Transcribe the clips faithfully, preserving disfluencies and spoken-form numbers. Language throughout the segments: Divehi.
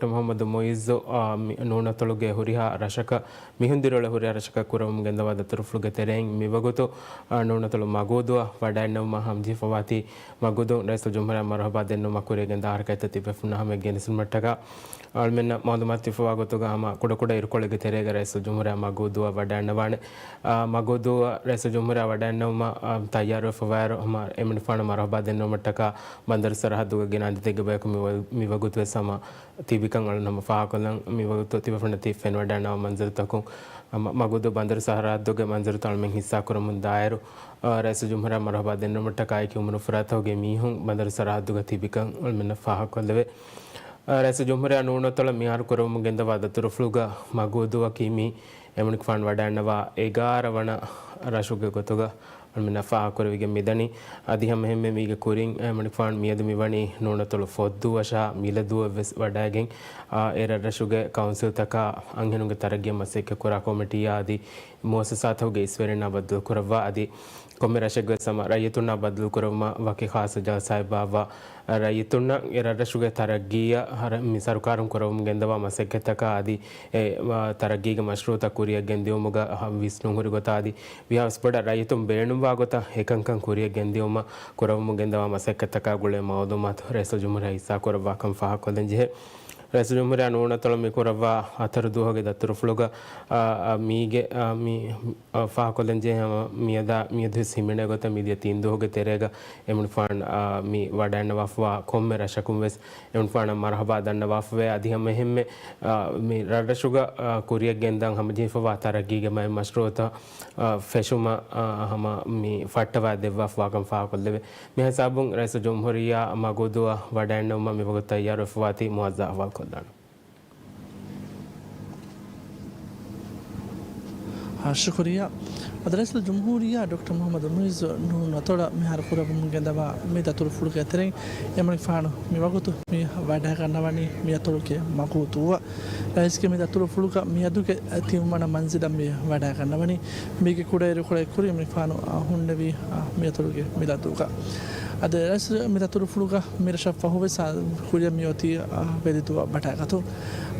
ޑޮކްޓަރ މުޙައްމަދު މުޢިއްޒު، އާ، މި-، ނޫނަތޮޅުގެ ހުރިހާ ރަށަކަށް މިހުން ދިރިއުޅޭ ހުރިހާ ރަށަކަށް ކުރަމުން ގެންދަވާ ދަތުރުފުޅުގެ ތެރެއިން މިވަގުތު، އާ، ނޫނަތޮޅު މަގޫދޫއަށް ވަޑައިންނެވުމަށް ހަމަޖެހިފަވާތީ، މަގޫދޫ ރައީސުލްޖުމްހޫރިއްޔާ މަރުޙަބާ ދެންނެވުމަށް ކުރިޔަށް ގެންދާ ހަރަކާތްތައް ތިބޭފުޅުންނާ ހަމަޔަށް ގެނެސުނުމަށްޓަކާ، އަޅުމެންނަށް މަޢުލޫމާތު ލިބިފަވާ ގޮތުގަ ހަމަ ކުޑަކުޑަ އިރުކޮޅެއްގެ ތެރޭގަ ރައީސުލްޖުމްހޫރިއްޔާ މަގޫދޫއަށް ވަޑައިންނަވާނެ. އާ، މަގޫދޫއަށް ރައީސުލްޖުމްހޫރިއްޔާ ވަޑައިންނެވުމަށް، އާ، ތައްޔާރުވެފަވާއިރު، ހަމަ އެމަނިކުފާނަށް މަރުޙަބާ ދެންނެވުމަށްޓަކާ ބަނދަރު ސަރަޙައްދުގަ ގިނަ އަދަދެއްގެ ބަޔަކު މި ވަ-، މިވަގުތުވެސް ހަމަ ތިބިކަން އަޅުން ހަމަ ފާހަގަކޮށްލަން. މިވަގުތު ތިބޭފުޅުންނަށް ތި ފެނިވަޑައިގަންނަވާ މަންޒަރުތަކުން، ހަމަ މަގޫދޫ ބަނދަރު ސަރަޙައްދުގެ މަންޒަރުތައް އަޅުމެން ހިއްސާކުރަމުން ދާއިރު، އާ، ރައީސުލްޖުމްހޫރިއްޔާ މަރުޙަބާ ދެންނެވުމަށްޓަކާ އެކި އުމުރު ފުރާތަކުގެ މީހުން ބަނދަރު ސަރަޙައްދުގަ ތިބިކަން އަޅުމެންނަށް ފާހަގަކޮށްލެވޭ. އާ، ރައީސުލްޖުމްހޫރިއްޔާ ނޫނަތޮޅަށް މިހާރު ކުރަމުން ގެންދަވާ ދަތުރުފުޅުގަ މަގޫދޫއަކީ މި އެމަނިކުފާނު ވަޑައިގަންނަވާ އެގާރަ ވަނަ ރަށުގެ ގޮތުގަ އަޅުމެންނަށް ފާހަގަކުރެވިގެން މިދަނީ. އަދި ހަމައެހެންމެ މީގެ ކުރިން އެމަނިކުފާނު މިއަދު މިވަނީ ނޫނަތޮޅު ފޮއްދޫއަށާ މިލަދޫއަށްވެސް ވަޑައިގެން، އާ، އެ ރަށްރަށުގެ ކައުންސިލްތަކާ އަންހެނުންގެ ތަރައްގީއަށް މަސައްކަތްކުރާ ކޮމިޓީއާ އަދި މުއައްސަސާތަކުގެ އިސްވެރިންނާ ބައްދަލުކުރައްވާ އަދި ކޮންމެ ރަށެއްގެވެސް ހަމަ ރައްޔިތުންނާ ބައްދަލުކުރެވުމަށް ވަކި ޚާއްޞަ ޖަލްސާއެއް ބާއްވާ، ރައްޔިތުންނަށް އެ ރަށްރަށުގެ ތަރައްގީއަށް ހަރ-، މި ސަރުކާރުން ކުރަމުން ގެންދަވާ މަސައްކަތްތަކާ އަދި އެ، އާ، ތަރައްގީގެ މަޝްރޫއުތައް ކުރިއަށް ގެންދިއުމުގަ ވިސްނުން ހުރި ގޮތާ އަދި ވިހާވެސް ބޮޑަށް ރައްޔިތުން ބޭނުންވާ ގޮތަށް އެކަންކަން ކުރިއަށް ގެންދިއުމަށް ކުރަމުން ގެންދަވާ މަސައްކަތްތަކާ ގުޅޭ މައުލޫމާތު ރައީސުލްޖުމްހޫރިއްޔާ ހިއްސާކުރައްވާކަން ފާހަގަކޮށްލަން ޖެހޭ. ރައީސުލްޖުމްހޫރިއްޔާ ނޫނަތޮޅަށް މި ކުރައްވާ ހަތަރު ދުވަހުގެ ދަތުރުފުޅުގަ، އާ، އާ، މީގެ، އާ، މި، އާ، ފާހަގަކޮށްލަން ޖެހޭ ހަމަ މިއަދާ، މިއަދުވެސް ހިމެނޭ ގޮތަށް މިދިޔަ ތިން ދުވަހުގެ ތެރޭގަ އެމަނިކުފާނު، އާ، މި ވަޑައިގަންނަވާފަވާ ކޮންމެ ރަށަކުން ވެސް އެމަނިކުފާނަށް މަރުޙަބާ ދަންނަވާފަވޭ. އަދި ހަމައެހެންމެ، އާ، މި ރަށްރަށުގަ، އާ، ކުރިއަށް ގެންދަން ހަމަޖެހިފަވާ ތަރައްގީގެ މައި މަޝްރޫއުތައް، އާ، ފެށުމަށް، އާ، ހަމަ މި ފައްޓަވާ ދެއްވާފަވާކަން ފާހަގަކޮށްލެވޭ. މި ހިސާބުން ރައީސުލްޖުމްހޫރިއްޔާ މަގޫދޫއަށް ވަޑައިގަންނެވުމަށް މިވަގުތު ތައްޔާރުވެފަވާތީ މުޢައްޒާ އަހުވާލުކޮށްލާނަން. އާ، ޝުކުރިއްޔާ. އަދި ރައީސުލްޖުމްހޫރިއްޔާ ޑޮކްޓަރ މުޙައްމަދު މުޢިއްޒު ނޫނަތޮޅަށް މިހާރު ކުރަމުން ގެންދަވާ މި ދަތުރުފުޅުގެ ތެރެއިން އެމަނިކުފާނު މިވަގުތު މި ވަޑައިގަންނަވަނީ މިއަތޮޅުގެ މަގޫދޫއަށް. ރައީސްގެ މި ދަތުރުފުޅުގަ މިއަދުގެ ތިންވަނަ މަންޒިލަށް މި ވަޑައިގަންނަވަނީ. މީގެ ކުޑައިރުކޮޅެއް ކުރި އެމަނިކުފާނު، އާ، ހުންނެވީ، އާ، މިއަތޮޅުގެ މިލަދޫގަ. އަދި ރައީސް މި ދަތުރުފުޅުގަ މި ރަށަށް ފަހުވެސް، އާ، ކުރިއަށް މިއޮތީ، އާ، ވެލިދޫއަށް ވަޑައިގަތުން.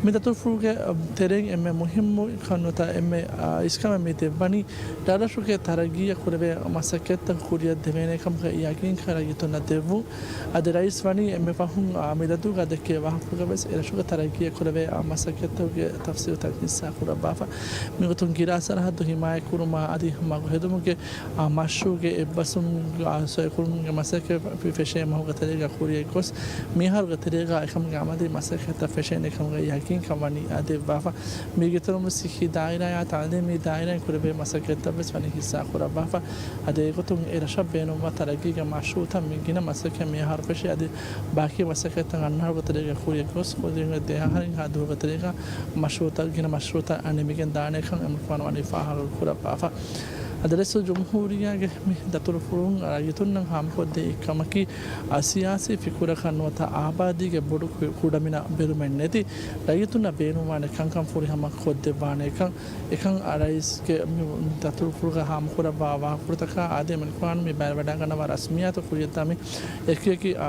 މި ދަތުރުފުޅުގެ، އާ، ތެރެއިން އެންމެ މުހިއްމު ކަންތައް އެންމެ، އާ، އިސްކަމެއް މި ދެއްވަނީ، ރަށްރަށުގެ ތަރައްގީއަށް ކުރެވޭ މަސައްކަތްތައް ކުރިއަށް ދެވޭނެ ކަމުގެ ޔަގީންކަން ރައްޔިތުންނަށް ދެއްވުން. އަދި ރައީސް ވަނީ އެންމެ ފަހުން، އާ، މިލަދޫގަ ދެއްކޭ ވާހަކަފުޅުގަވެސް އެރަށުގެ ތަރައްގީއަށް ކުރެވޭ، އާ، މަސައްކަތްތަކުގެ ތަފްސީލުތައް ހިއްސާކުރައްވާފަ. މިގޮތުން ގިރާ ސަރަހައްދު ހިމާޔަތްކުރުމާ އަދި މަގު ހެދުމުގެ، އާ، މަޝްރޫޢުގެ އެއްބަސްވުމުގެ، އާ، ސޮއިކުރުމުގެ މަސައްކަތް ފެށޭ މަހުގެ ތެރޭގަ ކުރިއަށް ގޮސް، މިހާރުގެ ތެރޭގަ އެކަމުގެ އަމަލީ މަސައްކަތްތައް ފެށޭނެ ކަމުގެ ޔަގީންކަން ވަނީ އާ ދެއްވާފަ. މީގެ އިތުރުން ވެސް ސިއްހީ ދާއިރާއާ ތައުލީމީ ދާއިރާއިން ކުރެވޭ މަސައްކަތްތައް ވެސް ވަނީ ހިއްސާ ކުރައްވާފަ. އަދި އެގޮތުން އެ ރަށަށް ބޭނުންވާ ތަރައްގީގެ މަޝްރޫޢުތައް މި ގިނަ މަސައްކަތް މިއަހަރު ފެށި އަދި ބާކީ މަސައްކަތްތައް އަންނަ އަހަރުގެ ތެރޭގަ ކުރިއަށް ގޮސް، ކުރިން ދެ އަހަރެއްހާ ދުވަހުގެ ތެރޭގަ މަޝްރޫޢުތައް ގިނަ މަޝްރޫޢުތައް ނިމިގެން ދާނެކަން އެމަނިކުފާނު ވަނީ ފާހަގަ ކުރައްވާފަ. އަދި ރައީސުލްޖުމްހޫރިއްޔާގެ މި ދަތުރުފުޅުން ރައްޔިތުންނަށް ހާމަކޮށްދޭ އެއްކަމަކީ، އަ، ސިޔާސީ ފިކުރަކަށް ނުވަތަ އާބާދީގެ ބޮޑު ކު-، ކުޑަމިނަށް ބެލުމެއް ނެތި ރައްޔިތުންނަށް ބޭނުންވާނެ ކަންކަން ފުރިހަމަ ކޮށްދެއްވާނެކަން. އެކަން ރައީސްގެ މި ދަތުރުފުޅުގަ ހާމަކުރައްވާ ވާހަކަފުޅުތަކާ އާދެ، އެމަނިކުފާނު މި ބައިވެރިވަޑައިގަންނަވާ ރަސްމިއްޔާތު ކުރިއަށްދާ މި އެކިއެކި، އާ،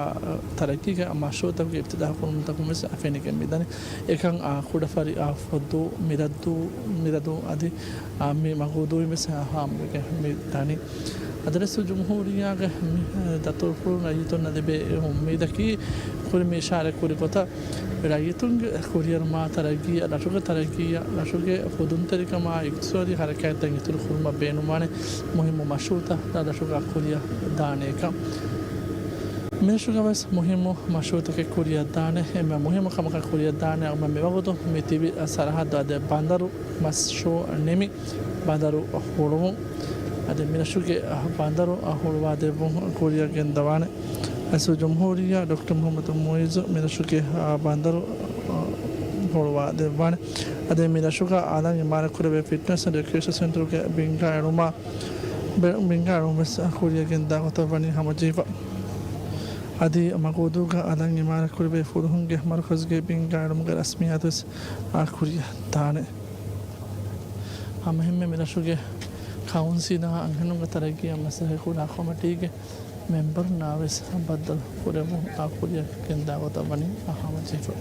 ތަރައްގީގެ މަޝްރޫޢުތަކުގެ އިފްތިތާޙު ކުރުމުންތަކުން ވެސް ފެނިގެން މިދަނީ. އެކަން، އާ، ކުޑަފަރި، އާ، ފޮއްދޫ، މިލައްދޫ، މިލަދޫ އަދި، އާ، މި މަގޫދޫއިން ވެސް ހާމަވެގެން މި ދަނީ. އަދި ރައީސުލްޖުމްހޫރިއްޔާގެ މި، އާ، ދަތުރުފުޅުން ރައްޔިތުންނަށް ލިބޭ އެ އުއްމީދަކީ ކުރިން މި އިޝާރަތް ކުރި ގޮތަށް ރައްޔިތުންގެ ކުރިއެރުމާ ތަރައްގީއަށް، ރަށުގެ ތަރައްގީއަށް، ރަށުގެ ފުދުންތެރިކަމާ އިޤްތިޞާދީ ހަރަކާތްތައް އިތުރު ކުރުމަށް ބޭނުންވާނެ މުހިއްމު މަޝްރޫޢުތައް ރަށްރަށުގަ ކުރިއަށް ދާނެކަން. މިރަށުގަވެސް މުހިއްމު މަޝްރޫޢުތަކެއް ކުރިއަށްދާނެ، އެންމެ މުހިއްމު ކަމަކަށް ކުރިއަށްދާނެ އަޅުގަނޑު މިވަގުތު މި ތިބި ސަރަހައްދު އަދި ބަނދަރު މަޝްރޫޢު ނިމި، ބަނދަރު ހުޅުވުން. އަދި މިރަށުގެ ބަނދަރު ހުޅުވާދެއްވުން ކުރިއަށް ގެންދަވާނެ. ރައީސުލްޖުމްހޫރިއްޔާ ޑޮކްޓަރ މުޙައްމަދު މުޢިއްޒު މިރަށުގެ ބަނދަރު ހުޅުވާދެއްވާނެ. އަދި މިރަށުގަ އަލަށް އިމާރާތްކުރެވޭ ފިޓްނަސް އެންޑް ރެކްރިއޭޝަން ސެންޓަރުގެ ބިންގާ އެޅުމާ ބެ-، ބިންގާ އެޅުން ވެސް ކުރިއަށް ގެންދާ ގޮތަށް ވަނީ ހަމަޖެހިފަ. އަދި މަގޫދޫގަ އަލަށް އިމާރާތްކުރެވޭ ފުލުހުންގެ މަރުކަޒުގެ ބިންގާ އެޅުމުގެ ރަސްމިއްޔާތު ވެސް ކުރިއަށް ދާނެ. ހަމައެހެންމެ މިރަށުގެ ކައުންސިލާ އަންހެނުންގެ ތަރައްގީއަށް މަސައްކަތްކުރާ ކޮމިޓީގެ މެމްބަރުންނާ ވެސް ބައްދަލު ކުރެވުން ކުރިއަށް ގެންދާ ގޮތަށް ވަނީ ހަމަޖެހިފަ.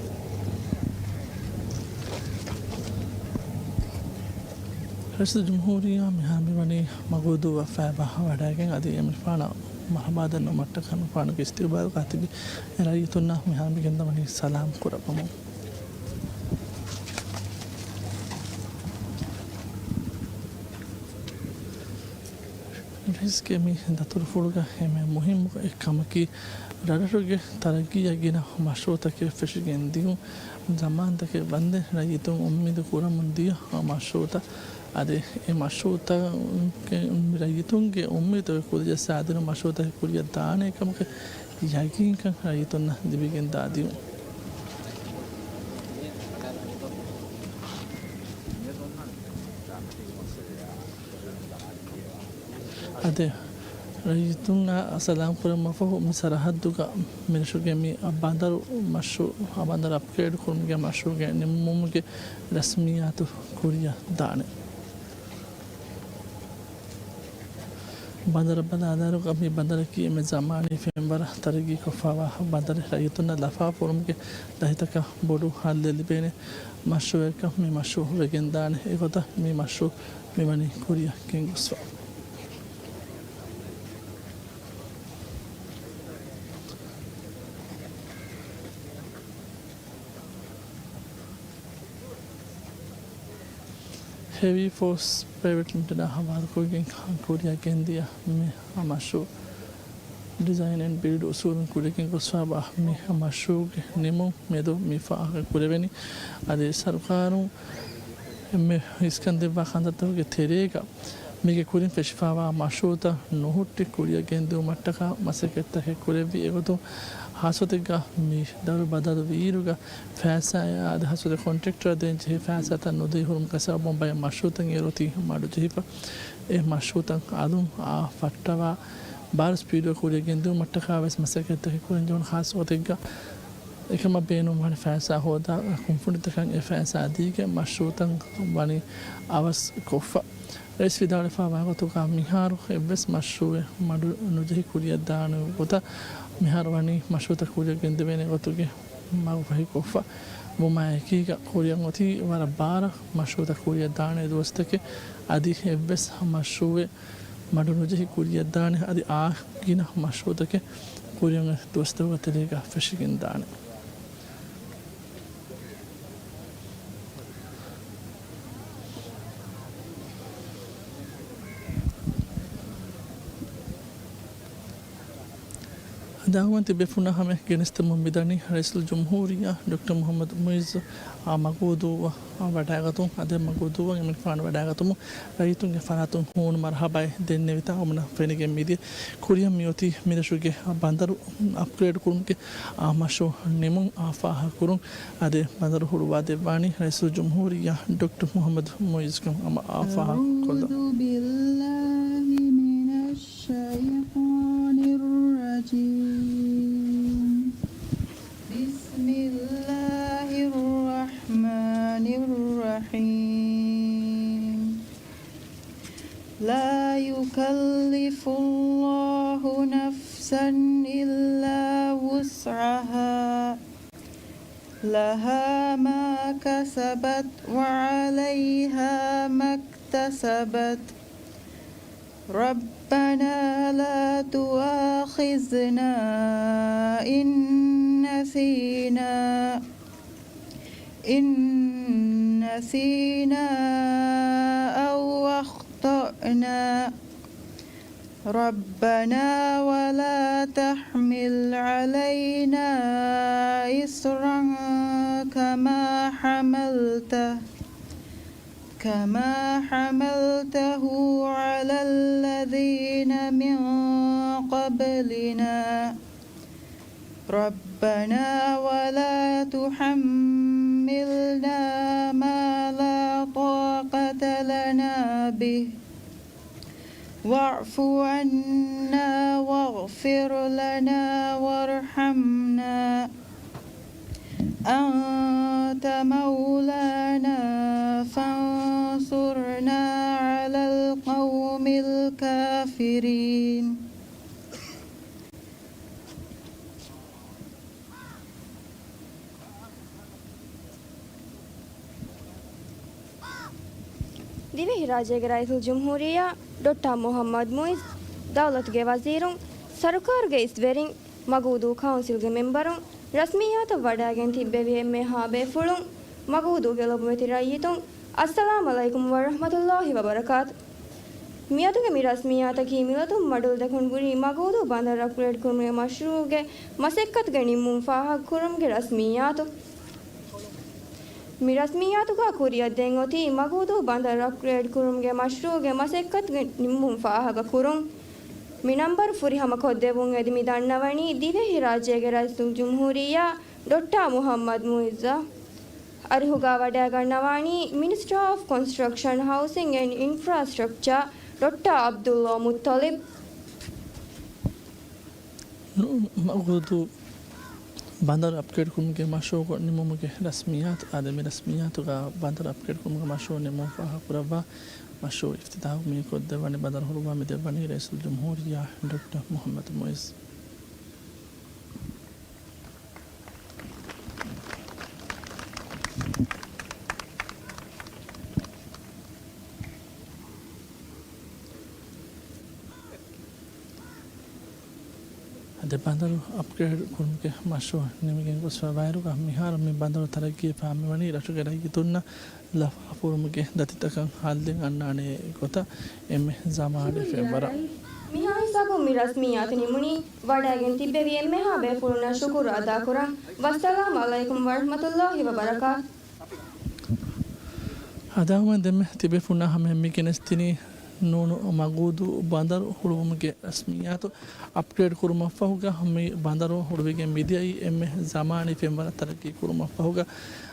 ރައީސުލްޖުމްހޫރިއްޔާ މިހާރު މިވަނީ މަގޫދޫއަށް ފައިބާ ވަޑައިގެން، އަދި އެމިފާނަށް މަރުޙަބާ ދަންނަވުމަށްޓަކާ މިފާނުގެ އިސްތިޤްބާލުގަ ތިބި އެ ރައްޔިތުންނާ މިހާރު މިގެންދަވަނީ ސަލާމް ކުރައްވަމުން. ރައީސްގެ މި ދަތުރުފުޅުގަ އެންމެ މުހިއްމު އެއްކަމަކީ، ރަށްރަށުގެ ތަރައްގީއަށް ގިނަ މަޝްރޫޢުތަކެއް ފެށިގެން ދިޔުން. ޒަމާންތަކެއް ވަންދެން ރައްޔިތުން އުއްމީދު ކުރަމުން ދިޔަ މަޝްރޫޢުތައް، އަދި އެ މަޝްރޫޢުތައް ރައްޔިތުންގެ އުއްމީދުތަކަށް ކުރިއަށް ސާދިނު މަޝްރޫޢުތަކެއް ކުރިއަށް ދާނެ ކަމަކަށް ޔަގީންކަން ރައްޔިތުންނަށް ލިބިގެން ދާ ދިޔުން. އަދި ރައްޔިތުންނާ ސަލާމް ކުރުމަށްފަހު، މި ސަރަހައްދުގަ މިރަށުގެ މި ބަނދަރު މަޝްރޫޢު، ބަނދަރު އަޕްގްރޭޑް ކުރުމުގެ މަޝްރޫޢުގެ ނިންމުމުގެ ރަސްމިއްޔާތު ކުރިއަށް ދާނެ. ބަނދަރަށް ބަލާލާއިރުގަ މި ބަނދަރަކީ އެންމެ ޒަމާނީ ފެންވަރަށް ތަރައްގީކޮށްފައިވާ ބަނދަރެއް. ރައްޔިތުންނަށް ލަފާފަ ހުރުމުގެ ދަތިތަކަށް ބޮޑު ހައްލެއް ލިބޭނެ މަޝްރޫޢެއްކަން މި މަޝްރޫޢު ވެގެންދާނެ. އެގޮތަށް މި މަޝްރޫޢު މިވަނީ ކުރިއަށް ގެންގޮސްފަ. ހެވީ ފޯސް ޕްރައިވެޓް ލިމިޓެޑާ ހަވާލުކޮށްގެން ކުރިއަށް ގެންދިޔަ މި މަޝްރޫޢު ޑިޒައިން އެންޑް ބިލްޑް އުސޫލުން ކުރިއަށް ގެންގޮސްފައިވާ މި މަޝްރޫޢުގެ ނިމުން މެދު މި ފާހަގަ ކުރެވެނީ. އަދި ސަރުކާރުން އެންމެ އިސްކަން ދެއްވާ ކަންތައްތަކުގެ ތެރޭގަ މީގެ ކުރިން ފެށިފައިވާ މަޝްރޫޢުތައް ނުހުއްޓި ކުރިއަށް ގެންދިއުމަށްޓަކާ މަސައްކަތްތަކެއް ކުރެއްވި. އެގޮތުން ހާއްސަގޮތެއްގަ މި ދަރު ބަދަލު ވީއިރުގަ ފައިސާ އަދި ހާއްސަގޮތެއް ކޮންޓްރެކްޓަރަށް ދޭން ޖެހި ފައިސާތައް ނުދެވި ހުރުމުގަ ސަބަބުން ބައެއް މަޝްރޫޢުތައް އޭރު އޮތީ މަޑުޖެހިފަ. އެ މަޝްރޫޢުތައް އަލުން އާ ފައްޓަވާ ބާރު ސްޕީޑުގަ ކުރިއަށް ގެންދިއުމަށްޓަކާ ވެސް މަސައްކަތްތަކެއް ކުރަން ޖެހުނު. ހާއްސަގޮތެއްގަ އެކަމަށް ބޭނުންވާނެ ފައިސާ ހޯދާ ކުންފުނިތަކަށް އެ ފައިސާ ދީގެން މަޝްރޫޢުތައް ވަނީ އަވަސް ކޮށްފަ. ރައީސް ވިދާޅުވެފައިވާ ގޮތުގަ މިހާރު އެއްވެސް މަޝްރޫޢެއް މަޑު ނުޖެހި ކުރިއަށް ދާނެ ގޮތަށް މިހާރު ވަނީ މަޝްރޫޢުތައް ކުރިއަށް ގެންދެވޭނެ ގޮތުގެ މަގުފަހިކޮށްފަ. ވުމާއެކީގަ ކުރިއަށް އޮތީ ވަރަށް ބާރަށް މަޝްރޫޢުތައް ކުރިއަށް ދާނެ ދުވަސްތަކެއް. އަދި އެއްވެސް މަޝްރޫޢެއް މަޑު ނުޖެހި ކުރިއަށް ދާނެ. އަދި އާ ގިނަ މަޝްރޫޢުތަކެއް ކުރިއަށް އޮތް ދުވަސްތަކުގެ ތެރޭގަ ފެށިގެން ދާނެ. ހަނދާންވަންތި ބޭފުޅުންނާ ހަމަޔަށް ގެނެސްދެމުން މިދަނީ ރައީސުލްޖުމްހޫރިއްޔާ ޑޮކްޓަރ މުޙައްމަދު މުޢިއްޒު އާ މަގޫދޫއަށް ވަޑައިގަތުން. އަދި މަގޫދޫއަށް އެމަނިކުފާނު ވަޑައިގަތުމުން ރައްޔިތުންގެ ފަރާތުން ހޫނު މަރުޙަބާއެއް ދެންނެވިތާ އަޅުގަނޑަށް ފެނިގެން މިދިޔަ. ކުރިއަށް މިއޮތީ މިރަށުގެ ބަނދަރު އަޕްގްރޭޑް ކުރުމުގެ އާ މަޝްރޫޢު ނިމުން އާ ފާހަގަކުރުން. އަދި ބަނދަރު ހުޅުވާދެއްވާނީ ރައީސުލްޖުމްހޫރިއްޔާ ޑޮކްޓަރ މުޙައްމަދު މުޢިއްޒު ކަމަށް އާ ފާހަގަކޮށްލަން. أعوذ بالله من الشيطان الرجيم. بسم الله الرحمن الرحيم. لا يكلف الله نفسا إلا وسعها، لها ما كسبت وعليها ما اكتسبت. ربنا لا تؤاخذنا إن نسينا، إن نسينا أو أخطأنا. ربنا ولا تحمل علينا إصرا كما حملته، كما حملته على الذين من قبلنا. ربنا ولا تحملنا ما لا طاقة لنا به، واعف عنا واغفر لنا وارحمنا، أنت مولانا فانصرنا على القوم الكافرين. ދިވެހިރާއްޖޭގެ ރައީސުލްޖުމްހޫރިއްޔާ ޑޮކްޓަރ މުޙައްމަދު މުޢިއްޒު، ދައުލަތުގެ ވަޒީރުން، ސަރުކާރުގެ އިސްވެރިން، މަގޫދޫ ކައުންސިލްގެ މެމްބަރުން، ރަސްމިއްޔާތަށް ވަޑައިގެން ތިއްބެވި އެންމެހާ ބޭފުޅުން، މަގޫދޫގެ ލޮބުވެތި ރައްޔިތުން، އައްސަލާމް ޢަލައިކުމް ވަރަޙްމަތުﷲި ވަބަރަކާތު. މިއަދުގެ މި ރަސްމިއްޔާތަކީ މިލަތުން މަޑުލު ދެކުން ގުރި މަގޫދޫ ބަނދަރު އަޕްގްރޭޑް ކުރުމުގެ މަޝްރޫޢުގެ މަސައްކަތުގެ ނިންމުން ފާހަގަކުރުމުގެ ރަސްމިއްޔާތު. މި ރަސްމިއްޔާތުގަ ކުރިއަށް ދޭން އޮތީ މަގޫދޫ ބަނދަރު އަޕްގްރޭޑް ކުރުމުގެ މަޝްރޫޢުގެ މަސައްކަތުގެ ނިންމުން ފާހަގަކުރުން. މި ނަންބަރު ފުރިހަމަ ކޮށްދެއްވުން އެދި މި ދަންނަވަނީ ދިވެހިރާއްޖޭގެ ރައީސުލްޖުމްހޫރިއްޔާ ޑޮކްޓަރ މުޙައްމަދު މުޢިއްޒަށް. އަރިހުގަ ވަޑައިގަންނަވާނީ މިނިސްޓަރ އޮފް ކޮންސްޓްރަކްޝަން، ހައުސިން އެންޑް އިންފްރާސްޓްރަކްޗާ ޑޮކްޓަރ ޢަބްދުﷲ މުއްޠަލިބް. މަގޫދޫ ބަނދަރު އަޕްގްރޭޑް ކުރުމުގެ މަޝްރޫޢު ނިމުމުގެ ރަސްމިއްޔާތު. އާދެ، މި ރަސްމިއްޔާތުގަ ބަނދަރު އަޕްގްރޭޑް ކުރުމުގެ މަޝްރޫޢު ނިމުން ފާހަގަކުރައްވާ، މަޝްރޫޢު އިފްތިތާޙު މި ކޮށްދެއްވަނީ، ބަނދަރު ހުޅުވާ މި ދެއްވަނީ ރައީސުލްޖުމްހޫރިއްޔާ ޑޮކްޓަރ މުޙައްމަދު މުޢިއްޒު. އަދި ބަނދަރު އަޕްގްރޭޑް ކުރުމުގެ މަޝްރޫޢު ނިމިގެން ގޮސްފަ ވައިރުގަ މިހާރު މި ބަނދަރު ތަރައްގީ ފާމިވަނީ ރަށުގެ ރައްޔިތުންނަށް ލަފާފުރުމުގެ ދަތިތަކަށް ހައްލެއް އަންނާނެ ގޮތަށް އެންމެ ޒަމާނެއް ފެންވަރަށް. މިހާ ހިސާބުން މި ރަސްމިއްޔާތު ނިމުނީ. ވަޑައިގެން ތިއްބެވި އެންމެހާ ބޭފުޅުންނަށް ޝުކުރު އަދާކުރަން. ވައްސަލާމް ޢަލައިކުމް ވަރަޙްމަތުﷲި ވަބަރަކާތު. އަދާވަމެން ދެންމެ ތިބޭފުންނާ ހަމައަށް މި ގެނެސްދިނީ ނޫނު މަގޫދޫ ބަނދަރު ހުޅުވުމުގެ ރަސްމިއްޔާތު. އަޕްގްރޭޑް ކުރުމަށްފަހުގަ މި ބަނދަރު ހުޅުވިގެން މިދިޔައީ އެންމެ ޒަމާނީ ފެންވަރަށް ތަރައްގީ ކުރުމަށްފަހުގަ.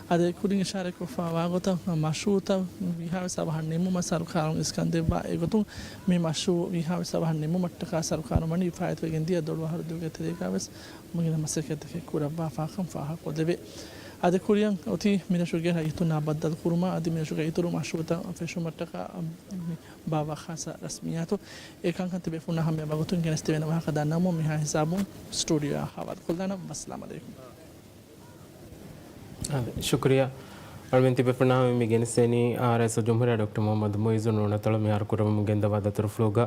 އަދި ކުރިން އިޝާރަތްކޮށްފަ ވާގޮތަށް މަޝްރޫޢުތައް ވީހާވެސް އަވަހަށް ނިމުމަށް ސަރުކާރުން އިސްކަން ދެއްވާ އެގޮތުން މި މަޝްރޫޢު ވީހާވެސް އަވަހަށް ނިމުމަށްޓަކާ ސަރުކާރުން ވަނީ ފާއިތުވެގެން ދިޔަ ދޮޅު އަހަރު ދުވަހުގެ ތެރޭގަވެސް މުޅިން މަސައްކަތްތަކެއް ކުރައްވާފާކަން ފާހަގަކޮށްލެވޭ. އަދި ކުރިއަށް އޮތީ މިރަށުގެ ރައްޔިތުންނާ ބައްދަލުކުރުމާ އަދި މިރަށުގެ އިތުރު މަޝްރޫޢުތައް ފެށުމަށްޓަކާ ބާއްވާ ޚާއްޞަ ރަސްމިއްޔާތު. އެކަންކަން ތިބޭފުންނާ ހަމަޔަށް ވަގުތުން ގެނެސްދެވޭނެ ވާހަކަ ދަންނަވަމުން މިހާ ހިސާބުން ސްޓޫޑިއޯއާ ހަވާލުކޮށްލާނަން. ވައްސަލާމް ޢަލައިކުމް. އާދެ، ޝުކުރިއްޔާ. އަޅުމެން ތިބޭފުންނާ ހަމަ މި ގެނެސްދެނީ، އާ، ރައީސުލްޖުމްހޫރިއްޔާ ޑޮކްޓަރ މުޙައްމަދު މުޢިއްޒު ނޫނަތޮޅު މިހާރު ކުރަމުން ގެންދަވާ ދަތުރުފުޅުގަ،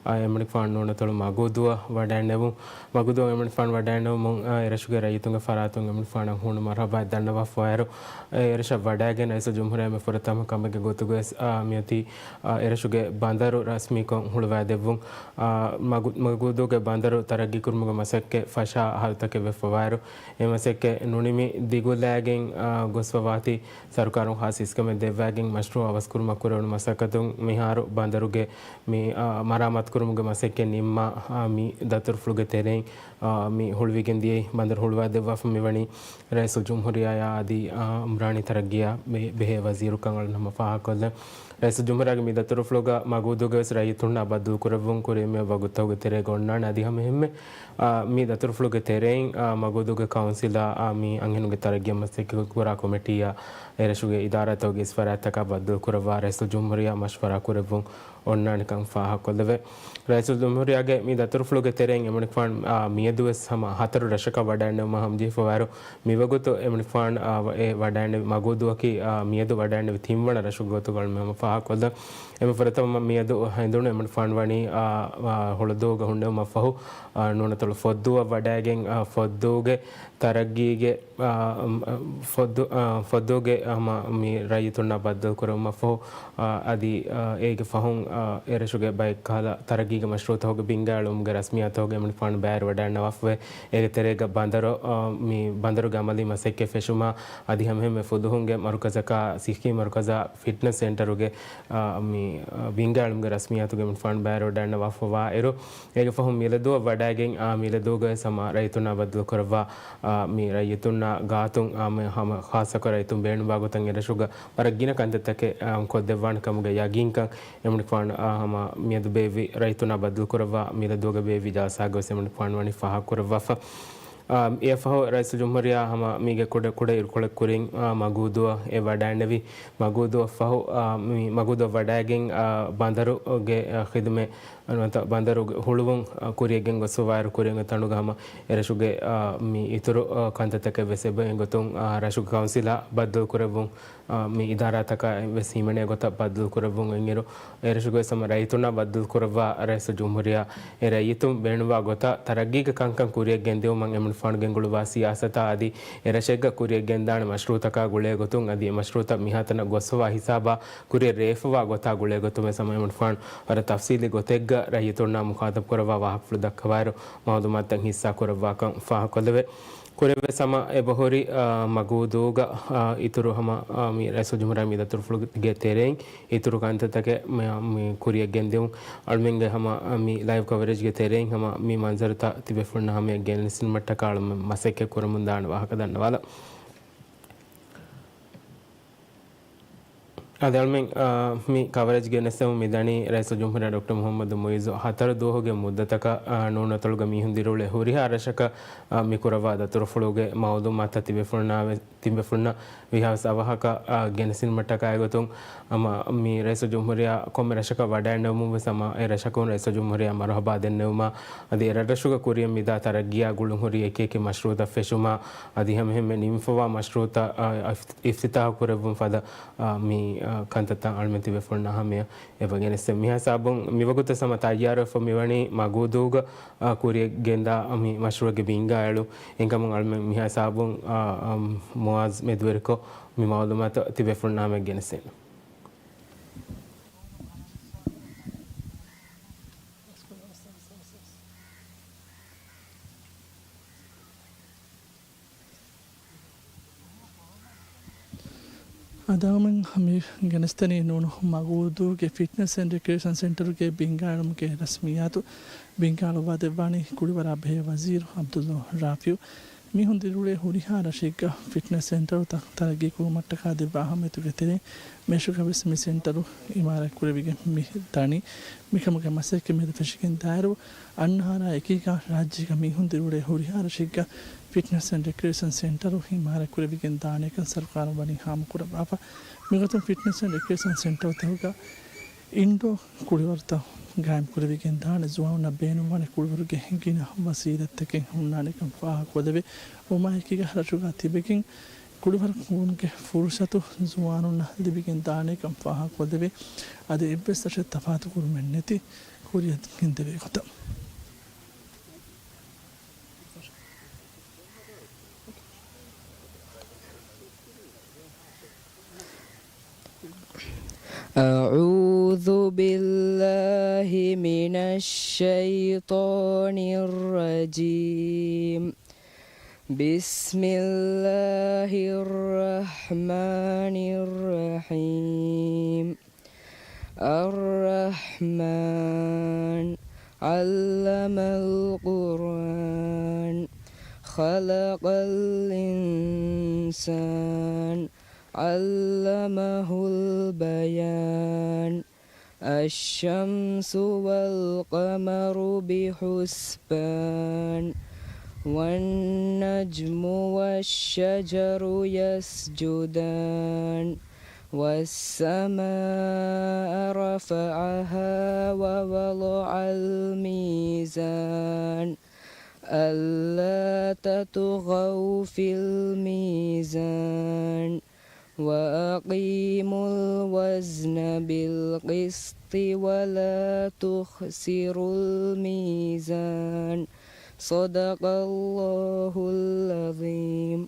އާ، އެމަނިކުފާނު ނޫނަތޮޅު މަގޫދޫއަށް ވަޑައިންނެވުން. މަގޫދޫއަށް އެމަނިކުފާނު ވަޑައިންނެވުމުން، އާ، އެރަށުގެ ރައްޔިތުންގެ ފަރާތުން އެމަނިކުފާނަށް ހޫނު މަރުޙަބާއެއް ދަންނަވާފަވާއިރު، އެ އެރަށަށް ވަޑައިގެން ރައީސުލްޖުމްހޫރިއްޔާ މި ފުރަތަމަ ކަމެއްގެ ގޮތުގަވެސް، އާ، މިއޮތީ، އާ، އެރަށުގެ ބަނދަރު ރަސްމީކޮށް ހުޅުވައިދެއްވުން. އާ، މަގޫ-، މަގޫދޫގެ ބަނދަރު ތަރައްގީކުރުމުގެ މަސައްކަތް ފަށާ އަހަރުތަކެއް ވެފަވާއިރު، އެ މަސައްކަތް ނުނިމި ދިގުލައިގެން، އާ، ގޮސްފަވާތީ، ސަރުކާރުން ޚާއްސަ އިސްކަމެއް ދެއްވައިގެން މަޝްރޫޢު އަވަސްކުރުމަށް ކުރެވުނު މަސައްކަތުން މިހާރު ބަނދަރުގެ މި، އާ، މަރާމާތުކުރުމުގެ މަސައްކަތް ނިންމާ، އާ، މި ދަތުރުފުޅުގެ ތެރެއިން، އާ، މި ހުޅުވިގެން ދިޔައީ ބަނދަރު ހުޅުވައިދެއްވާފަ މިވަނީ ރައީސުލްޖުމްހޫރިއްޔާއާ އަދި، އާ، އުމްރާނީ ތަރައްގީއާ ބެ-، ބެހޭ ވަޒީރުކަން އަޅުން ހަމަ ފާހަގަކޮށްލަން. ރައީސުލްޖުމްހޫރިއްޔާގެ މި ދަތުރުފުޅުގަ މަގޫދޫގަވެސް ރައްޔިތުންނާ ބައްދަލުކުރެއްވުން ކުރީމެ ވަގުތުތަކުގެ ތެރޭގަ އޮންނާނެ. އަދި ހަމައެހެންމެ، އާ، މި ދަތުރުފުޅުގެ ތެރެއިން، އާ، މަގޫދޫގެ ކައުންސިލާ، އާ، މި އަންހެނުންގެ ތަރައްގީއަށް މަސައްކަތް ކުރާ ކޮމިޓީއާ އެރަށުގެ އިދާރާތަކުގެ އިސް ފަރާތްތަކާ ބައްދަލުކުރައްވާ ރައީސުލްޖުމްހޫރިއްޔާ މަޝްވަރާ ކުރެއްވުން އޮންނާނެކަން ފާހަގަކޮށްލެވޭ. ރައީސުލްޖުމްހޫރިއްޔާގެ މި ދަތުރުފުޅުގެ ތެރެއިން އެމަނިކުފާނު، އާ، މިއަދުވެސް ހަމަ ހަތަރު ރަށަކަށް ވަޑައިންނެވުމަށް ހަމަޖެހިފަވާއިރު، މިވަގުތު އެމަނިކުފާނު، އާ، އެ ވަޑައިންނެވި މަގޫދޫއަކީ، އާ، މިއަދު ވަޑައިންނެވި ތިންވަނަ ރަށުގެ ގޮތުގަ އަޅުމެން ހަމަ ފާހަގަކޮށްލަން. އެންމެ ފުރަތަމަ މިއަދު ހެނދުނު އެމަނިކުފާނު ވަނީ، އާ، އާ، ހުޅަދޫގަ ހުންނެވުމަށްފަހު، އާ، ނޫނަތޮޅު ފޮއްދޫއަށް ވަޑައިގެން، އާ، ފޮއްދޫގެ ތަރައްގީގެ، އާ، އަ، ފޮއްދު-، އާ، ފޮއްދޫގެ ހަމަ މި ރައްޔިތުންނާ ބައްދަލުކުރެވުމަށްފަހު، އާ، އަދި، އާ، އޭގެ ފަހުން، އާ، އެރަށުގެ ބައެއްކަހަލަ ތަރައްގީގެ މަޝްރޫޢުތަކުގެ ބިންގާއެޅުމުގެ ރަސްމިއްޔާތުގެ އެމަނިކުފާނު ބައިވެރިވަޑައިންނަވާފަވޭ. އޭގެ ތެރޭގަ ބަނދަރު، އާ، މި ބަނދަރުގެ އަމަލީ މަސައްކަތް ފެށުމާ، އަދި ހަމައެހެންމެ ފުލުހުންގެ މަރުކަޒަކާ، ސިއްހީ މަރުކަޒާ، ފިޓްނަސް ސެންޓަރުގެ، އާ، މި، އާ، ބިންގާއެޅުމުގެ ރަސްމިއްޔާތުގެ އެމަނިކުފާނު ބައިވެރިވަޑައިންނަވާފަވާ އިރު، އޭގެ ފަހުން މިލަދޫއަށް ވަޑައިގެން، އާ، މިލަދޫގައި ހަމަ ރައްޔިތުންނާ ބައްދަލުކުރައްވާ، އާ، މި ރައްޔިތުންނާ ގާތުން، އާ، މި ހަމަ ޚާއްޞަކޮށް ރައްޔިތުން ބޭނުންވާ ގޮތަށް އެރަށުގަ ވަރަށް ގިނަ ކަންތައްތަކެއް، އާ، ކޮށްދެއްވާނެ ކަމުގެ ޔަގީންކަން އެމަނިކުފާނު، އާ، ހަމަ މިއަދު ބޭއްވި ރައްޔިތުންނާ ބައްދަލުކުރައްވާ މިލަދޫގަ ބޭއްވި ޖަލްސާގަވެސް އެމަނިކުފާނު ވަނީ ފާހަގަކުރައްވާފަ. އާ، އެއަށްފަހު ރައީސުލްޖުމްހޫރިއްޔާ ހަމަ މީގެ ކުޑަ ކުޑަ އިރުކޮޅެއް ކުރިން، އާ، މަގޫދޫއަށް އެ ވަޑައިންނެވި. މަގޫދޫއަށްފަހު، އާ، މި މަގޫދޫއަށް ވަޑައިގެން، އާ، ބަނދަރުގެ، އާ، ޚިދުމަތް ނުވަތަ ބަނދަރުގެ ހުޅުވުން، އާ، ކުރިއަށް ގެންގޮސްފަވާއިރު، ކުރިއަށް ތަނުގަ ހަމަ އެރަށުގެ، އާ، މި އިތުރު، އާ، ކަންތައްތަކެއް ވެސް އެބަ އެގޮތުން، އާ، ރަށުގެ ކައުންސިލާ ބައްދަލު ކުރެއްވުން، އާ، މި އިދާރާތަކާ ވެސް ހިމެނޭ ގޮތަށް ބައްދަލު ކުރެއްވުން އިންއިރު، އެރަށުގެ ވެސް ހަމަ ރައްޔިތުންނާ ބައްދަލު ކުރައްވާ ރައީސުލްޖުމްހޫރިއްޔާ އެ ރައްޔިތުން ބޭނުންވާ ގޮތަށް ތަރައްގީގެ ކަންކަން ކުރިއަށް ގެންދިއުމަށް އެމަނިކުފާނު ގެންގުޅުއްވާ ސިޔާސަތާ އަދި އެރަށެއްގަ ކުރިއަށް ގެންދާނެ މަޝްރޫއުތަކާ ގުޅޭ ގޮތުން އަދި އެ މަޝްރޫއުތައް މިހާތަނަށް ގޮސްފަވާ ހިސާބާ ކުރިއަށް ރޭވިފަވާ ގޮތާ ގުޅޭ ގޮތުން ވެސް ހަމަ އެމަނިކުފާނު ވަރަށް ތަފްސީލީ ގޮތެއްގަ ރައްޔިތުންނާ މުޚާޠަބު ކުރައްވާ ވާހަކަފުޅު ދައްކަވާއިރު، މައުލޫމާތުތައް ހިއްސާ ކުރައްވާކަން ފާހަގަކޮށްލެވޭ. ކުރެއްވި ސަމާ އެބަހުރި، އާ، މަގޫދޫގަ، އާ، އިތުރު ހަމަ، އާ، މި ރައީސުލްޖުމްހޫރިއްޔާ މި ދަތުރުފުޅުގެ ތެރެއިން އިތުރު ކަންތައްތަކެއް މި، މި ކުރިއަށް ގެންދިއުން އަޅުމެންގެ ހަމަ، އާ، މި ލައިވް ކަވަރޭޖްގެ ތެރެއިން ހަމަ މި މަންޒަރުތައް ތިބޭފުޅުންނަށް ހަމަޔަށް ގެނެސްދިނުމަށްޓަކާ އަޅުމެން މަސައްކަތް ކުރަމުން ދާނެ ވާހަކަ ދަންނަވާލަން. އަދި އަޅުމެން، އާ، މި ކަވަރޭޖް ގެނެސްދެމުން މިދަނީ ރައީސުލްޖުމްހޫރިއްޔާ ޑޮކްޓަރ މުޙައްމަދު މުޢިއްޒު ހަތަރު ދުވަހުގެ މުއްދަތަކަށް، އާ، ނޫނުއަތޮޅުގަ މީހުން ދިރިއުޅޭ ހުރިހާ ރަށަކަށް، އާ، މި ކުރައްވާ ދަތުރުފުޅުގެ މައުލޫމާތުތައް ތިބޭފުޅުންނާ ވެ-، ތިބޭފުޅުންނަށް ވީހާވެސް އަވަހަކަށް، އާ، ގެނެސްދިނުމަށްޓަކާ އެގޮތުން ހަމަ މި ރައީސުލްޖުމްހޫރިއްޔާ ކޮންމެ ރަށަކަށް ވަޑައިންނެވުމުން ވެސް ހަމަ އެ ރަށަކުން ރައީސުލްޖުމްހޫރިއްޔާ މަރުޙަބާ ދެންނެވުމާ އަދި އެ ރަށްރަށުގަ ކުރިއަށް މިދާ ތަރައްގީއާ ގުޅުންހުރި އެކިއެކި މަޝްރޫއުތައް ފެށުމާ އަދި ހަމައެހެންމެ ނިމިފަވާ މަޝްރޫއުތައް، އާ، އިފް-، އިފްތިތާޙު ކުރެއްވުން ފަދަ، އާ، މި، އާ، ކަންތައްތައް އަޅުމެން ތިބޭފުޅުންނާ ހަމަޔަށް އެބަ ގެނެސްދެން. މިހާ ހިސާބުން މިވަގުތަށް ހަމަ ތައްޔާރުވެފަ މިވަނީ މަގޫދޫގަ، އާ، ކުރިއަށް ގެންދާ މި މަޝްރޫއުގެ ބިންގާއެޅުން. އެހެންކަމުން އަޅުމެން މިހާ ހިސާބުން، އާ، އާ، މުޢާޒް މެދުވެރިކޮށް މި މައުލޫމާތު ތިބޭފުޅުންނާ ހަމަޔަށް ގެނެސްދޭނެ. އަދި އަޅުމެން މި ގެނެސްދެނީ ނޫނު މަގޫދޫގެ ފިޓްނެސް އެންޑް ރެކްރިއޭޝަން ސެންޓަރުގެ ބިންގާއެޅުމުގެ ރަސްމިއްޔާތު. ބިންގާއަޅުއްވާ ދެއްވާނީ ކުޅިވަރާ ބެހޭ ވަޒީރު ޢަބްދުﷲ ރާފިޢު. މީހުން ދިރިއުޅޭ ހުރިހާ ރަށެއްގަ ފިޓްނެސް ސެންޓަރުތައް ތަރައްގީ ކުރުމަށްޓަކާ ދެއްވާ އަހައްމިޔަތުގެ ތެރެއިން މިރަށުގަ ވެސް މި ސެންޓަރު އިމާރާތް ކުރެވިގެން މި ދަނީ. މިކަމުގެ މަސައްކަތް މިއަދު ފެށިގެން ދާއިރު، އަންނަ އަހަރާ އެކީގަ ރާއްޖޭގަ މީހުން ދިރިއުޅޭ ހުރިހާ ރަށެއްގަ ފިޓްނެސް އެންޑް ރެކްރިއޭޝަން ސެންޓަރު އިމާރާތް ކުރެވިގެން ދާނެކަން ސަރުކާރުން ވަނީ ހާމަކުރައްވާފަ. މިގޮތުން ފިޓްނެސް އެންޑް ރެކްރިއޭޝަން ސެންޓަރުތަކުގަ އިންޑޯ ކުޅިވަރުތައް ގާއިމް ކުރެވިގެން ދާނެ. ޒުވާނުންނަށް ބޭނުންވާނެ ކުޅިވަރުގެ ގިނަ ވަސީލަތްތަކެއް ހުންނާނެކަން ފާހަގަކޮށްލެވޭ. އޮމާން އެކީގަ ރަށުގަ ތިބެގެން ކުޅިވަރު ކުރުމުގެ ފުރުސަތު ޒުވާނުންނަށް ލިބިގެން ދާނެކަން ފާހަގަކޮށްލެވޭ. އަދި އެއްވެސް ރަށެއް ތަފާތު ކުރުމެއް ނެތި ކުރިއަށް ގެންދެވޭ ގޮތަށް. أعوذ بالله من الشيطان الرجيم. بسم الله الرحمن الرحيم. الرحمن. علم القرآن. خلق الإنسان. علمه البيان. الشمس والقمر بحسبان. والنجم والشجر يسجدان. والسماء رفعها ووضع الميزان. ألا تطغوا في الميزان. وأقيموا الوزن بالقسط ولا تخسروا الميزان. صدق الله العظيم.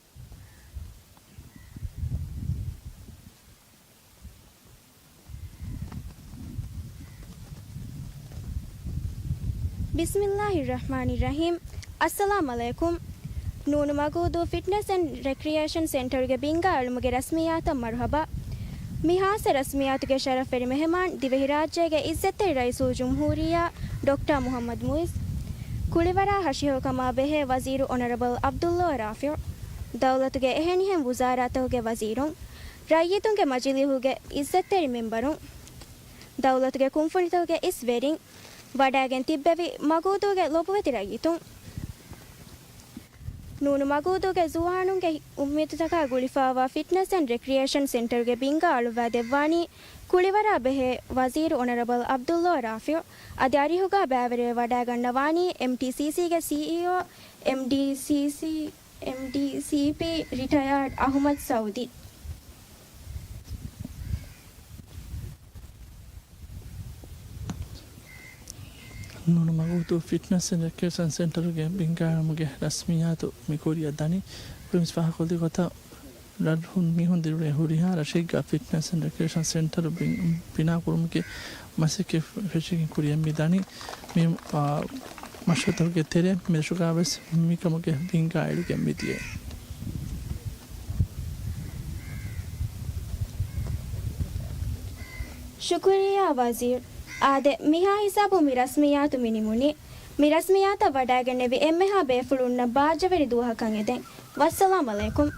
ބިސްމިއްލާހިއްރަޙްމާނިއްރަޙީމް. އައްސަލާމް ޢަލައިކުމް. ނޫނު މަގޫދޫ ފިޓްނެސް އެންޑް ރެކްރިއޭޝަން ސެންޓަރުގެ ބިންގާ އެޅުމުގެ ރަސްމިއްޔާތަށް މަރުޙަބާ. މި ޚާއްޞަ ރަސްމިއްޔާތުގެ ޝަރަފްވެރި މެހެމާން ދިވެހިރާއްޖޭގެ ޢިއްޒަތްތެރި ރައީސުލްޖުމްހޫރިއްޔާ ޑޮކްޓަރ މުޙައްމަދު މުޢިއްޒު، ކުޅިވަރާ ހަށިހައުކަމާ ބެހޭ ވަޒީރު އޮނަރަބަލް ޢަބްދުﷲ ރާފިޢު، ދައުލަތުގެ އެހެނިހެން ވުޒާރާތަކުގެ ވަޒީރުން، ރައްޔިތުންގެ މަޖިލީހުގެ ޢިއްޒަތްތެރި މެމްބަރުން، ދައުލަތުގެ ކުންފުނިތަކުގެ އިސް ވެރިން، ވަޑައިގެން ތިއްބެވި މަގޫދޫގެ ލޮބުވެތި ރައްޔިތުން. ނޫނު މަގޫދޫގެ ޒުވާނުންގެ އުއްމީދުތަކާ ގުޅިފައިވާ ފިޓްނަސް އެންޑް ރެކްރިއޭޝަން ސެންޓަރުގެ ބިންގާ އަޅުއްވާ ދެއްވާނީ ކުޅިވަރާ ބެހޭ ވަޒީރު އޮނަރަބަލް ޢަބްދުﷲ ރާފިޢު. އަދި އަރިހުގާ ބައިވެރިވެ ވަޑައިގަންނަވާނީ އެމްޓީސީސީގެ ސީއީއޯ، އެމްޑީސީސީ، އެމްޑީސީޕީ ރިޓަޔާޑް އަޙުމަދު ސައުދީ. ނޫނު މަގޫދޫ ފިޓްނަސް އެންޑް ރެކްރިއޭޝަން ސެންޓަރުގެ ބިންގާއިރުމުގެ ރަސްމިއްޔާތު މި ކުރިއަށް ދަނީ. ކުރިން ފާހަގަކޮށްލި ގޮތަށް ރަށް ހުން މީހުން ދިރުވެ ހުރިހާ ރަށެއްގަ ފިޓްނަސް އެންޑް ރެކްރިއޭޝަން ސެންޓަރު ބިން-، ބިނާކުރުމުގެ މަސައްކަތް ފެށިގެން ކުރިއަށް މި ދަނީ. މި، އާ، މަޝްރޫޢުތަކުގެ ތެރެއިން މިރަށުގަވެސް މިކަމުގެ ބިންގާ އެޅިގެން މިދިޔައީ. ޝުކުރިއްޔާ ވަޒީރު. އާދެ، މިހާ ހިސާބުން މި ރަސްމިއްޔާތު މި ނިމުނީ. މި ރަސްމިއްޔާތަށް ވަޑައިގެންނެވި އެންމެހާ ބޭފުޅުންނަށް ބާއްޖަވެރި ދުވަހަކަށް އެދެން. ވައްސަލާމް ޢަލައިކުމް.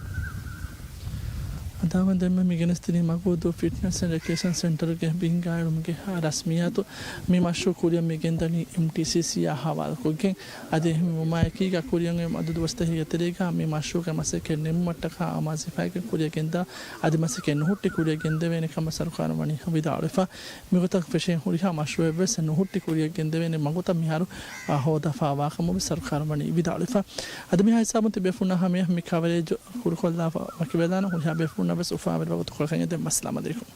އަދާގެން ދެންމެ މި ގެނެސްދިނީ މަގޫދޫ ފިޓްނަސް އެންޑް ރެކްރިއޭޝަން ސެންޓަރުގެ ބިންގާއެޅުމުގެ ރަސްމިއްޔާތު. މި މަޝްރޫޢު ކުރިއަށް މި ގެންދަނީ އެމްޓީސީސީއާ ހަވާލުކޮށްގެން. އަދި އެހެންވުމާއެކީގަ ކުރިއަށް އޮތް މަދު ދުވަސްތަކެއްގެ ތެރޭގަ މި މަޝްރޫޢުގެ މަސައްކަތް ނިމުމަށްޓަކާ އަމާޒުވެފައިގެން ކުރިއަށް ގެންދާ، އަދި މަސައްކަތް ނުހުއްޓި ކުރިއަށް ގެންދެވޭނެ ކަމަށް ސަރުކާރުން ވަނީ ވިދާޅުވެފަ. މިގޮތަށް ފެށޭ ހުރިހާ މަޝްރޫޢެއްވެސް ނުހުއްޓި ކުރިއަށް ގެންދެވޭނެ މަގުތައް މިހާރު، އާ، ހޯދާފައިވާ ކަމަށްވެސް ސަރުކާރުން ވަނީ ވިދާޅުވެފަ. އަދި މިހާ ހިސާބުން ތިބޭފުޅުންނާ ހަމަޔަށް މި ކަވަރޭޖު ކުރުކޮށްލާފަ ވަކިވެލާނަން. ހުރިހާ ބޭފުޅުންނަށްވެސް އުފާވެރި ވަގުތުކޮޅަކަށް އެދެން. އައްސަލާމް ޢަލައިކުމް.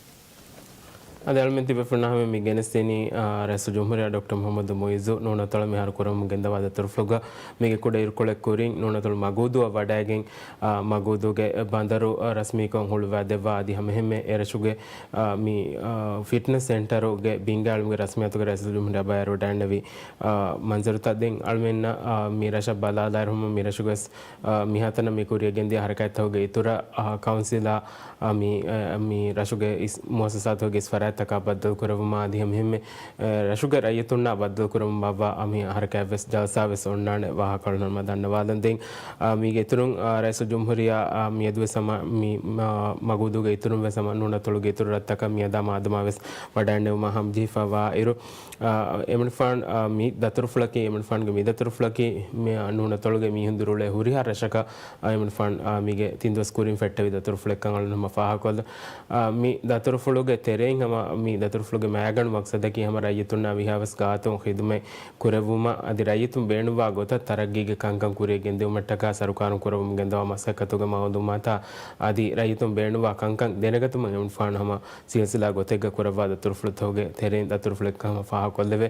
އަދި އަޅުމެން ތިބޭފުޅުންނާ ހަމަޔަށް މި ގެނެސްދިނީ، އާ، ރައީސުލް ޖުމްހޫރިއްޔާ ޑޮކްޓަރ މުޙައްމަދު މުޢިއްޒު ނޫނަތޮޅަށް މިހާރު ކުރަމުން ގެންދަވާ ދަތުރުފުޅުގަ މީގެ ކުޑަ އިރުކޮޅެއް ކުރިން ނޫނަތޮޅު މަގޫދޫއަށް ވަޑައިގެން، އާ، މަގޫދޫގެ ބަނދަރު، އާ، ރަސްމީކޮށް ހުޅުވާ ދެއްވާ އަދި ހަމައެހެންމެ އެރަށުގެ، އާ، މި، އާ، ފިޓްނަސް ސެންޓަރުގެ ބިންގާއެޅުމުގެ ރަސްމިއްޔާތުގެ ރައީސުލް ޖުމްހޫރިއްޔާ ބައިވެރިވެވަޑައިގެންނެވި، އާ، މަންޒަރުތައް ދެން އަޅުމެންނަށް، އާ، މި ރަށަށް ބަލާލާއިރު ހަމަ މި ރަށުގަސް، އާ، މިހާތަނަށް މި ކުރިއަށް ގެންދިޔަ ހަރަކާތްތަކުގެ އިތުރަށް، އާ، ކައުންސިލާ، އާ، މި، އާ، މި ރަށުގެ އިސް މުއައްސަސާތުގެ އިސް ފަރާތްތަކާ ބައްދަލުކުރެއްވުމާ އަދި ހަމައެހެންމެ އެ، ރަށުގެ ރައްޔިތުންނާ ބައްދަލުކުރަމުން ބާއްވާ، އަ، މި ހަރަކާތްވެސް ޖަލްސާވެސް އޮންނާނެ ވާހަކަ އަޅުގަނޑުމެން ދަންނަވާލަން. ދެން، އަ، މީގެ އިތުރުން، އަ، ރައީސުލް ޖުމްހޫރިއްޔާ، އަ، މިއަދުވެސް ހަމަ މި، މަ، މަގޫދޫގެ އިތުރުންވެސް ހަމަ ނޫނަތޮޅުގެ އިތުރު ރަށްތަކަށް މިއަދާ މާދަމާވެސް ވަޑައިގެންނެވުމަށް ހަމަޖެހިފައިވާ އިރު، އަ، އެމަނިކުފާނު، އަ، މި ދަތުރުފުޅަކީ، އެމަނިކުފާނުގެ މި ދަތުރުފުޅަކީ މި، އަ، ނޫނަތޮޅުގެ މީހުން ދިރިއުޅޭ ހުރިހާ ރަށަކަށް އަ، އެމަނިކުފާނު، އަ، މީގެ ތިން ދުވަސް ކުރިން ފެއްޓެވި ދަތުރުފުޅެއްކަން އަޅުގަނޑު ހަމަ ފާހަގަކޮށްލަން. އަ، މި ދަތުރުފުޅުގެ ތެރެއިން ހަމަ މި ދަތުރުފުޅުގެ މައިގަނޑު މަގްސަދަކީ ހަމަ ރައްޔިތުންނާ ވީހާވެސް ގާތުން ޚިދުމަތް ކުރެއްވުމަށް އަދި ރައްޔިތުން ބޭނުންވާ ގޮތަށް ތަރައްގީގެ ކަންކަން ކުރިއަށް ގެންދިއުމަށްޓަކާ ސަރުކާރުން ކުރަމުން ގެންދަވާ މަސައްކަތުގެ މައުލޫމާތާ އަދި ރައްޔިތުން ބޭނުންވާ ކަންކަން ދެނެގަތުމަށް އެމަނިކުފާނު ހަމަ ސިލްސިލާ ގޮތެއްގަ ކުރައްވާ ދަތުރުފުޅުތަކުގެ ތެރެއިން ދަތުރުފުޅެއްކަން ހަމަ ފާހަގަކޮށްލެވޭ.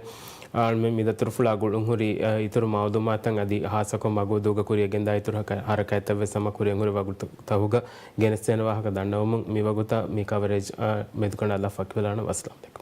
އަޅުމެން މި ދަތުރުފުޅާ ގުޅުންހުރި، އަ، އިތުރު މައުލޫމާތަށް އަދި ހާއްސަކޮށް މަގޫދޫގަ ކުރިއަށް ގެންދާ އިތުރު ހަރަ-، ހަރަކާތްތައްވެސް ހަމަ ކުރިއަށް ހުރި ވަގުތުތަކުގަ ގެނެސްދޭނެ ވާހަކަ ދަންނަވަމުން މި ވަގުތަށް މި ކަވަރޭޖް، އަ، މެދުކަނޑާލާ ފަކިވެލާނަ. ވައްސަލާމް.